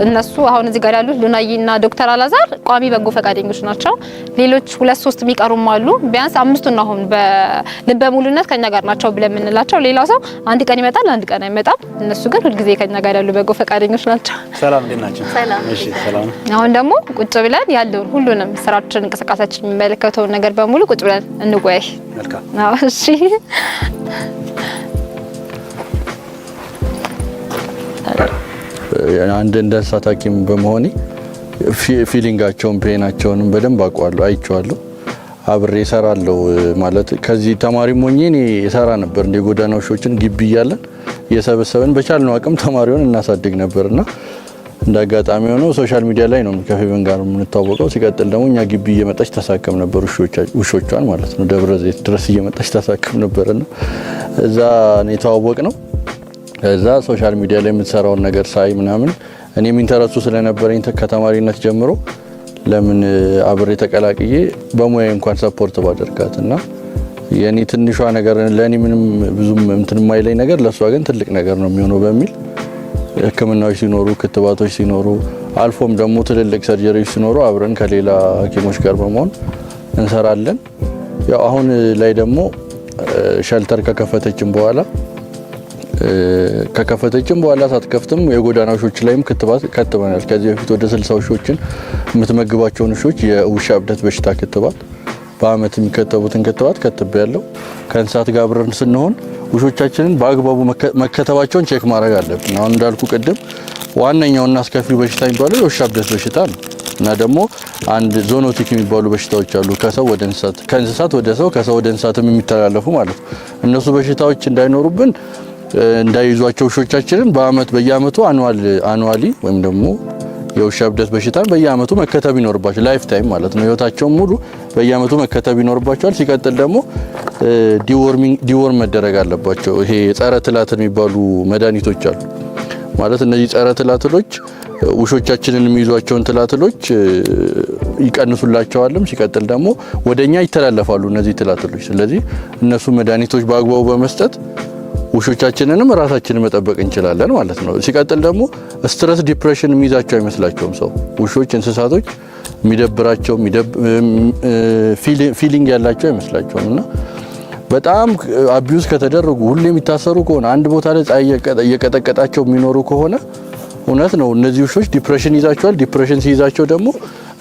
እነሱ አሁን እዚህ ጋር ያሉት ሉናይና ዶክተር አላዛር ቋሚ በጎ ፈቃደኞች ናቸው። ሌሎች ሁለት ሶስት የሚቀሩም አሉ። ቢያንስ አምስቱን አሁን በልበ ሙሉነት ከኛ ጋር ናቸው ብለን የምንላቸው። ሌላው ሰው አንድ ቀን ይመጣል፣ አንድ ቀን አይመጣም። እነሱ ግን ሁልጊዜ ከኛ ጋር ያሉ በጎ ፈቃደኞች ናቸው። ሰላም፣ እንዴት ናቸው? ሰላም። እሺ፣ ሰላም። አሁን ደግሞ ቁጭ ብለን ያለውን ሁሉንም ስራችን፣ እንቅስቃሴያችን የሚመለከተውን ነገር በሙሉ ቁጭ ብለን እንወያይ። መልካም። አዎ፣ እሺ። አንድ እንደ እንስሳት ሐኪም በመሆኔ feeling ኣቸውን pain ኣቸውንም በደንብ አውቀዋለሁ፣ አይቼዋለሁ። አብሬ እሰራለሁ ማለት ከዚህ ተማሪም ሆኜ እኔ እሰራ ነበር። እንደ የጎዳና ውሾችን ግቢ እያለን እየሰበሰብን በቻልነው አቅም ተማሪውን እናሳድግ ነበርና እንደ አጋጣሚ ሆኖ social media ላይ ነው ከፌቨን ጋር የምንታወቀው። ሲቀጥል ደግሞ እኛ ግቢ እየመጣች ታሳክም ነበር ውሾቿን ማለት ነው። ደብረ ዘይት ድረስ እየመጣች ታሳክም ነበርና እዛ ነው የተዋወቅነው። ከዛ social media ላይ የምትሰራውን ነገር ሳይ ምናምን እኔም interest ኡ ስለነበረኝ ከተማሪነት ጀምሮ ለምን አብሬ ተቀላቅዬ በሙያዬ እንኳን support ባደርጋት እና የኔ ትንሿ ነገር ለኔ ምንም ብዙም እንትን የማይለኝ ነገር ለእሷ ግን ትልቅ ነገር ነው የሚሆነው በሚል ሕክምናዎች ሲኖሩ፣ ክትባቶች ሲኖሩ፣ አልፎም ደግሞ ትልልቅ surgery ዎች ሲኖሩ አብረን ከሌላ ሐኪሞች ጋር በመሆን እንሰራለን። ያው አሁን ላይ ደግሞ shelter ከከፈተችም በኋላ ሳትከፍትም የጎዳና ውሾች ላይም ክትባት ከትበናል። ከዚህ በፊት ወደ 60 ውሾችን የምትመግባቸውን ውሾች የውሻ እብደት በሽታ ክትባት በአመት የሚከተቡትን ክትባት ከትቤያለሁ። ከእንስሳት ጋር አብረን ስንሆን ውሾቻችንን በአግባቡ መከተባቸውን check ማድረግ አለብን። አሁን እንዳልኩ ቅድም ዋነኛውና አስከፊው በሽታ የሚባለው የውሻ እብደት በሽታ ነው እና ደግሞ አንድ zoonotic የሚባሉ በሽታዎች አሉ። ከሰው ወደ እንስሳት፣ ከእንስሳት ወደ ሰው፣ ከሰው ወደ እንስሳትም የሚተላለፉ ማለት ነው። እነሱ በሽታዎች እንዳይኖሩብን እንዳይዟቸው ውሾቻችንን በአመት በየአመቱ annually ወይም ደግሞ የውሻ እብደት በሽታን በየአመቱ መከተብ ይኖርባቸዋል። Life time ማለት ነው። ህይወታቸውን ሙሉ በየአመቱ መከተብ ይኖርባቸዋል። ሲቀጥል ደግሞ deworm መደረግ አለባቸው። ይሄ ጸረ ትላትል የሚባሉ መድኃኒቶች አሉ። ማለት እነዚህ ጸረ ትላትሎች ውሾቻችንን የሚይዟቸውን ትላትሎች ይቀንሱላቸዋልም። ሲቀጥል ደግሞ ወደኛ ይተላለፋሉ እነዚህ ትላትሎች። ስለዚህ እነሱ መድኃኒቶች በአግባቡ በመስጠት ውሾቻችንንም ራሳችንን መጠበቅ እንችላለን ማለት ነው። ሲቀጥል ደግሞ stress፣ depression የሚይዛቸው አይመስላቸውም ሰው። ውሾች፣ እንስሳቶች የሚደብራቸው feeling ያላቸው አይመስላቸውም እና በጣም abuse ከተደረጉ፣ ሁሌ የሚታሰሩ ከሆነ፣ አንድ ቦታ ላይ ፀሐይ እየቀጠቀጣቸው የሚኖሩ ከሆነ እውነት ነው እነዚህ ውሾች depression ይዛቸዋል። Depression ሲይዛቸው ደግሞ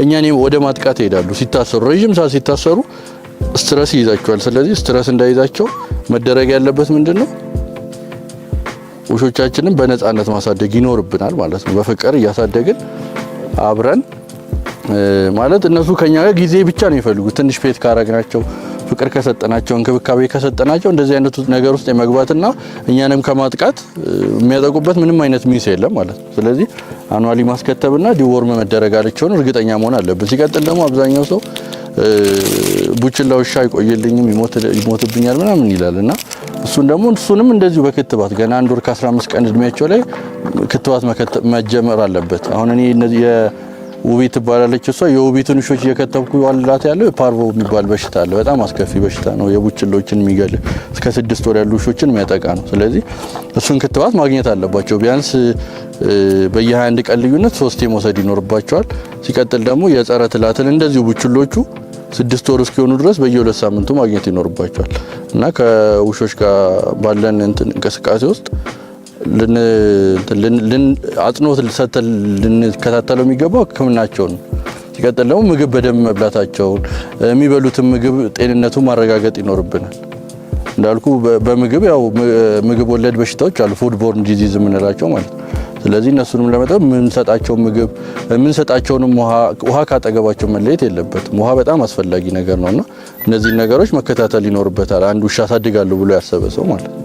እኛን ወደ ማጥቃት ይሄዳሉ። ሲታሰሩ፣ ረዥም ሰዓት ሲታሰሩ stress ይይዛቸዋል። ስለዚህ stress እንዳይዛቸው መደረግ ያለበት ምንድን ነው? ውሾቻችንን በነፃነት ማሳደግ ይኖርብናል ማለት ነው። በፍቅር እያሳደግን አብረን ማለት እነሱ ከኛ ጋር ጊዜ ብቻ ነው የሚፈልጉት። ትንሽ pet ካረግናቸው፣ ፍቅር ከሰጠናቸው፣ እንክብካቤ ከሰጠናቸው እንደዚህ አይነቱ ነገር ውስጥ የመግባትና እኛንም ከማጥቃት የሚያጠቁበት ምንም አይነት means የለም ማለት ነው። ስለዚህ annually ማስከተብና deworm መደረጋቸውን እርግጠኛ መሆን አለብን። ሲቀጥል ደግሞ አብዛኛው ሰው ቡችላ ውሻ አይቆይልኝም፣ ይሞትብኛል ምናምን ይላል እና እሱን ደግሞ እሱንም እንደዚሁ በክትባት ገና 1 ወር ከ15 ቀን እድሜያቸው ላይ ክትባት መጀመር አለበት። አሁን እኔ እነዚህ የውቢት ትባላለች እሷ የውቢትን ውሾች እየከተብኩ ያላት ያለው የ parvo የሚባል በሽታ አለ። በጣም አስከፊ በሽታ ነው። የቡችሎችን የሚገል እስከ 6 ወር ያሉ ውሾችን የሚያጠቃ ነው። ስለዚህ እሱን ክትባት ማግኘት አለባቸው። ቢያንስ በየ21 ቀን ልዩነት ሶስቴ መውሰድ ይኖርባቸዋል። ሲቀጥል ደግሞ የጸረ ትላትል እንደዚሁ ቡችሎቹ 6 ወር እስኪሆኑ ድረስ በየ2 ሳምንቱ ማግኘት ይኖርባቸዋል እና ከውሾች ጋር ባለን እንትን እንቅስቃሴ ውስጥ አጽንኦት ሰጥተን ልንከታተለው የሚገባው ሕክምናቸውን ነው። ሲቀጥል ደግሞ ምግብ በደንብ መብላታቸውን፣ የሚበሉትን ምግብ ጤንነቱ ማረጋገጥ ይኖርብናል። እንዳልኩ በምግብ ያው ምግብ ወለድ በሽታዎች አሉ፣ food borne disease የምንላቸው ማለት ነው። ስለዚህ እነሱንም ለመጠበቅ የምንሰጣቸው ምግብ የምንሰጣቸውንም ውሃ፣ ውሃ ካጠገባቸው መለየት የለበትም። ውሃ በጣም አስፈላጊ ነገር ነውና እነዚህን ነገሮች መከታተል ይኖርበታል። አንድ ውሻ አሳድጋለሁ ብሎ ያሰበ ሰው ማለት ነው።